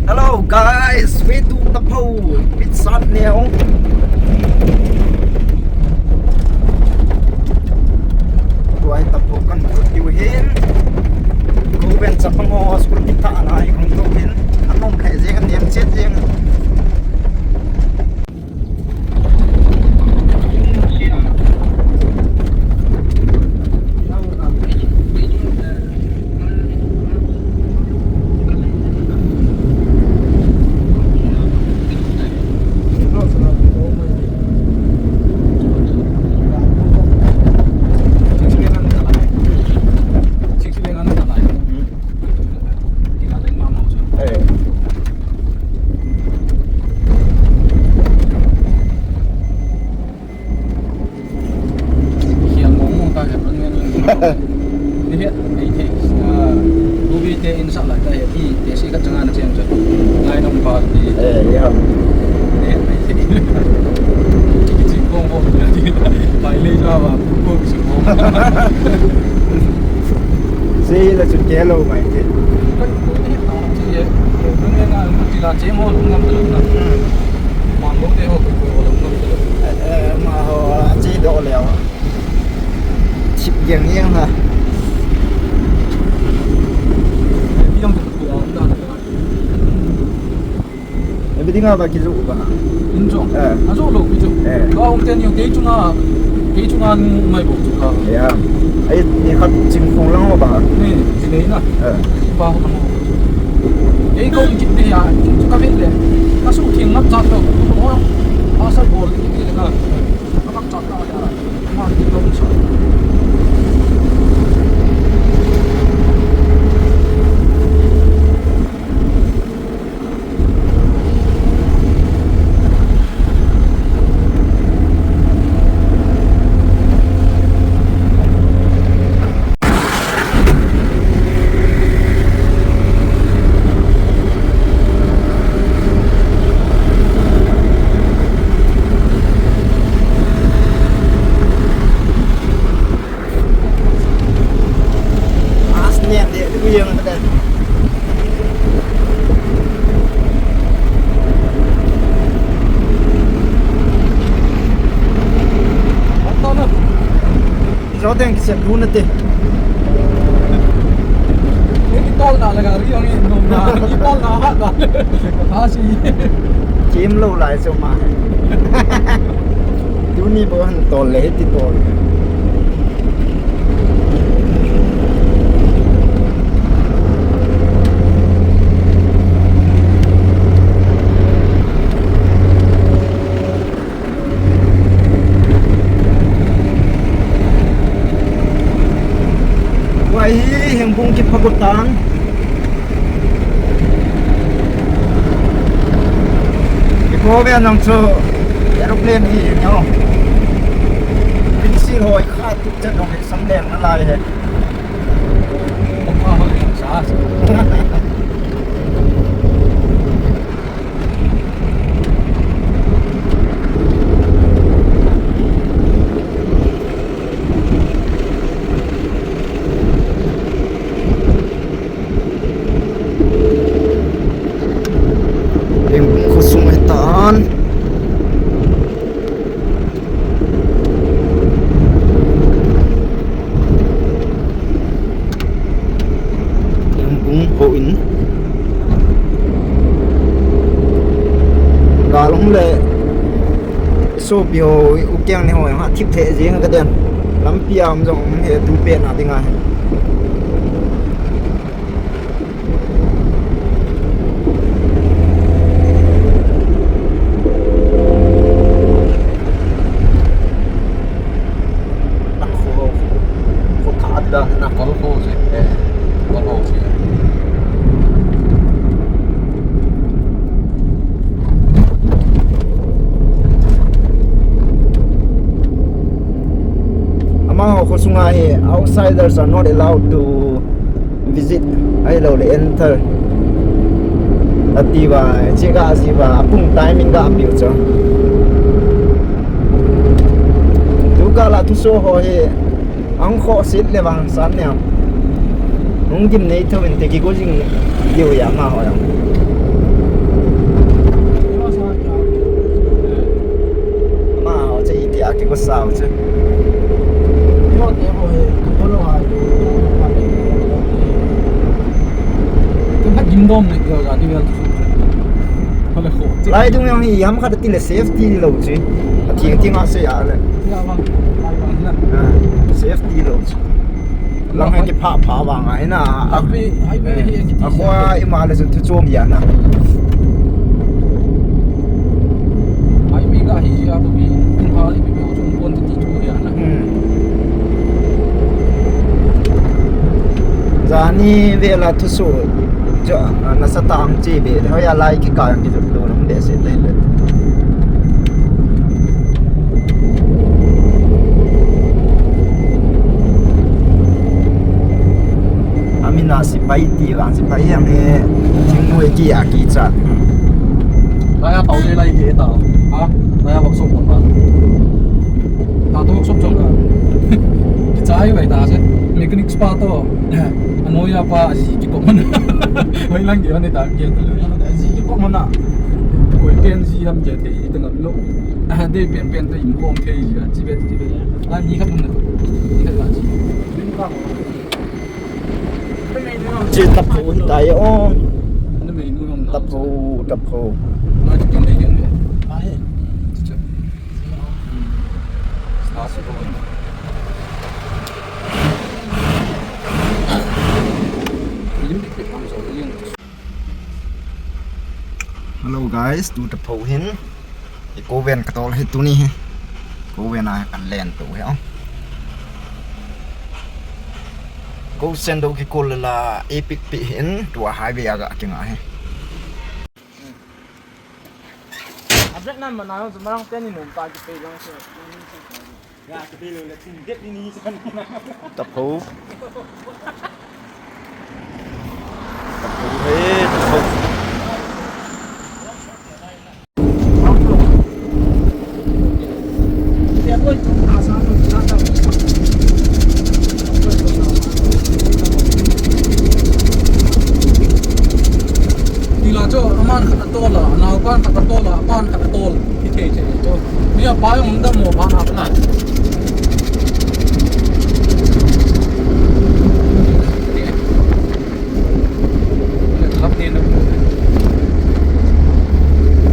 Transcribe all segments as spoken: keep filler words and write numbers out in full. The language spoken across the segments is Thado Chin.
Hello guys, we to Tapho, bit sad now. Tuai Tapho kan kut tiu hin. Ko ben chapang ho school kita na i kong to hin. Anom khe jeng, niam chet jeng. Hiang mong mong ta hian run ngen ngen. Ni hian, ei thei, ah, movie te in sak lai ta hian, i te si khat changa na cheng chu. Lai nong pa ti. Eh, ya. Ni hian, ei thei. Ki ching kong kong ti. Mai lei la wa, kong kong si kong. Si la chu ke lo mai ti. Kan ko ni ta chi ye. Run ngen na, ti la che mo ngam ta na. Hmm. Mang lo te ho ko ko lo ngam ta. Eh, eh, ma ho, a chi do le. Sip yang yang ha. Everything aba kizu ba. Injo. Eh. Ajo lo kizu. Eh. Ba um ten yung kei chunga, kei chunga nu mai bo chu ka. Ya. Ai, ni khat ching khong lang ba. Ni, ji nei na. Eh. Ba ho mo. Kei ko kit ni ya, chu ka vet le. Ka su thing ngap chat lo. Ho. Asa bol ni le na. Zo teng kisiam dun nate. Ni tol na la gari ang in nom na. Ni tol na ha na. Ha si. Chim lo lai chu ma. Tuni bo han tol le ti tol. Wai hi heng bung kiphagot tan. Ipo ve nang chu aeroplane hi nyo. Pinsil hoi kha tu chan nong he sam leng na lai he. Sa. Em, khosung hitan. Em, bung ho in. Gal um le. Sopi ho, u keng ni ho, ha thip the jing ka den. Lampi a um jong um he tu pe na ding a he. Kol kho, kol kho, kol kho si. Eh, kol kho si. Amaho khosunga hi, outsiders are not allowed to visit, ahilou le enter. Ati uva, chega asi uva, apung timing ga apiu chu. Tukal a thuso ho hi, Ang khoh sit le vang san neo. Hung gim nei thou in te kigo jing diu ya amaho jong. Ko sao che. Yo te ho he, ko lo ha. Ko ha gim dom ne ko ja ni wel tu. Ko le ho. Lai dung jong hi ham khat ti le safety lo che. A ti ti nga se ya le. Ya bang. Lai bang na. Ah, safety lo che. Lang hai kipha pha vang a hi na. Highway, highway hi kiti. A khua ima le chu thu chom ya na. Highway ga hi a bu bi. Kum ha le bi bi chung kon ti thu ya na. Hmm. Jani vela thusoh. Jo, na sa tang chi be. Hoi a lai ki ka yang ki jo lo nang de se le le. Amina sipai ti vang sipai yang he. Thingmui ki a ki cha. Lai a pau le lai ke ta. Ha? Lai a workshop ko ta. Ta to workshop chong ka. Ki chai vai ta se. Mechanic spa to. Ano ya pa ji ki ko man. Vai lang ki ne ta ke to. Ji ki ko man na. Koi pen ji ham ke te i ta ngam lo. A de pen pen te im kom te ji a. Ji be ji be. Lai ni khat na. Ni khat la ji. Che tapho tai o. Tapho, tapho. Hello guys, tu tapho hin. Hi ko ven ka tol hi tuni hi. Ko ven a kan len tu hi o. Ko sen do ki ko la epic pi hin tua highway a ga kinga hi. A brake na mana jong chu marang teni nom ta ki pe lang se. Ya ki pe lo le tin det ni ni san. Tapho. Tapho he, tapho. Tila chu, aman khat atol a, anaopan khat atol a, apan khat atol. Hi thei thei chu. Ni apa jong dam mo ba na pa na.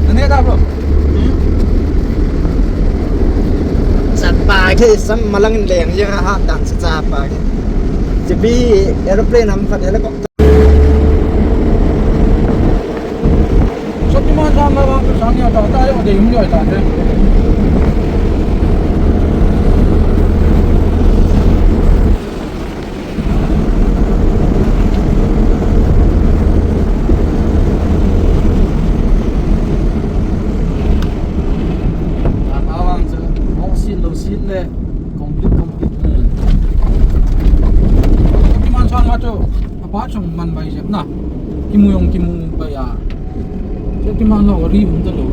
Nane da bro. Sat pa ke sam malang leng je ha dan sa pa ke. Chebi aeroplane ham khat helicopter. Shaktiman sang ma ba sang ya ta ta yo de yung yo ta de. Ata vang chu, oxygen lo sin le, complete, complete. Kiman sang ma chu, apa chung man bai jep na. Kimu jong kimu bai a. Chu kiman lo ri um ta lo.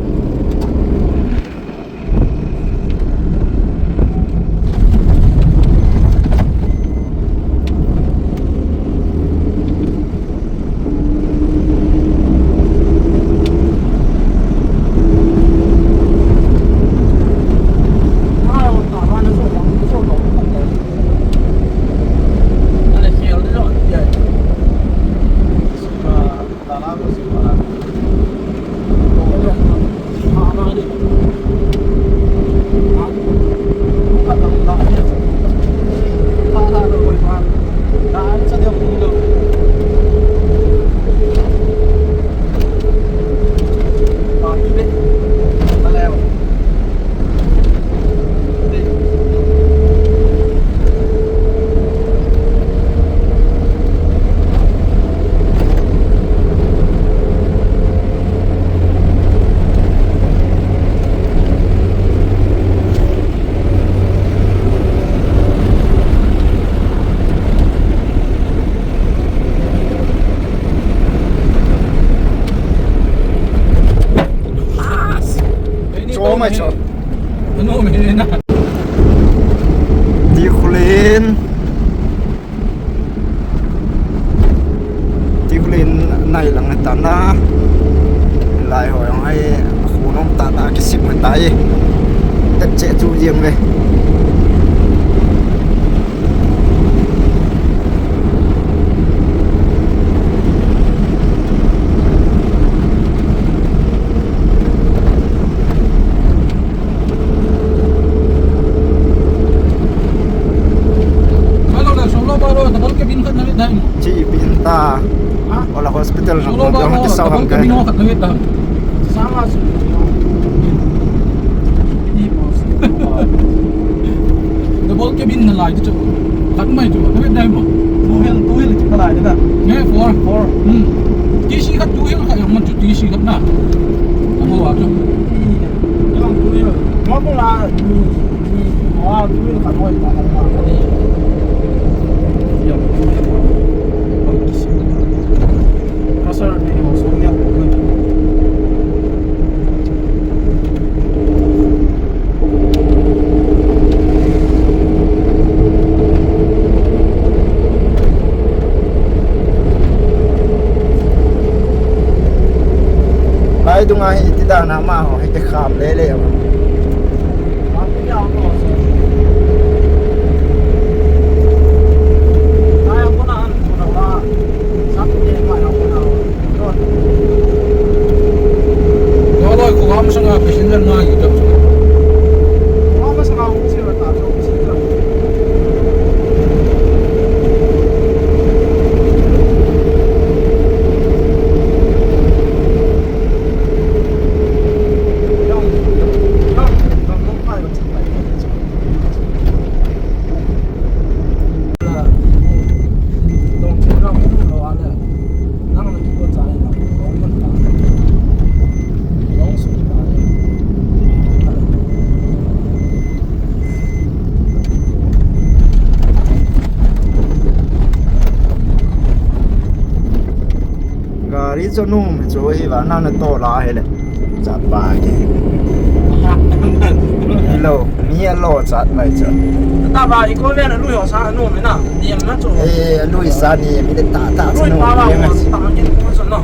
Cho mai cho. Ano mai na. Ti khulen. Ti khulen nai lang ta na. Lai ho jong ai khu nom ta ta kisim ta e. Tat che chu jeng ve. Hello, na solo baro, double cabin khat na le dai. Chi pin ta. Ha? Ola hospital na. Solo baro, double cabin khat na le dai. Sanga su. Double cabin na lai chu. Khat mai chu, khat mai dai mo. Two wheel, two wheel chu ka lai da. Ne, four. Four. Hmm. T C khat two wheel khat yang man chu T C khat na. Amo wa chu. Yang two wheel. Mo ko la ni ni mo two wheel khat mo ta na. Yang two wheel. Kasar ni mo so ni. Lai dunga hi ti dan a ma ho hi ke kham le le. Naloi ko ham sanga passenger ngai ta. Ko ham sanga hung sila ta, so sila. Gari chu nom chu hi va, nang na to la hi le. Chat ba ki. Hello, mi a lo chat bai chu. Ta ba i ko ve na lu yo sa nom na. Ni na chu. Eh, lu sa ni mi le ta ta chu nom. Lu pa ba mo ta ki ko chu no.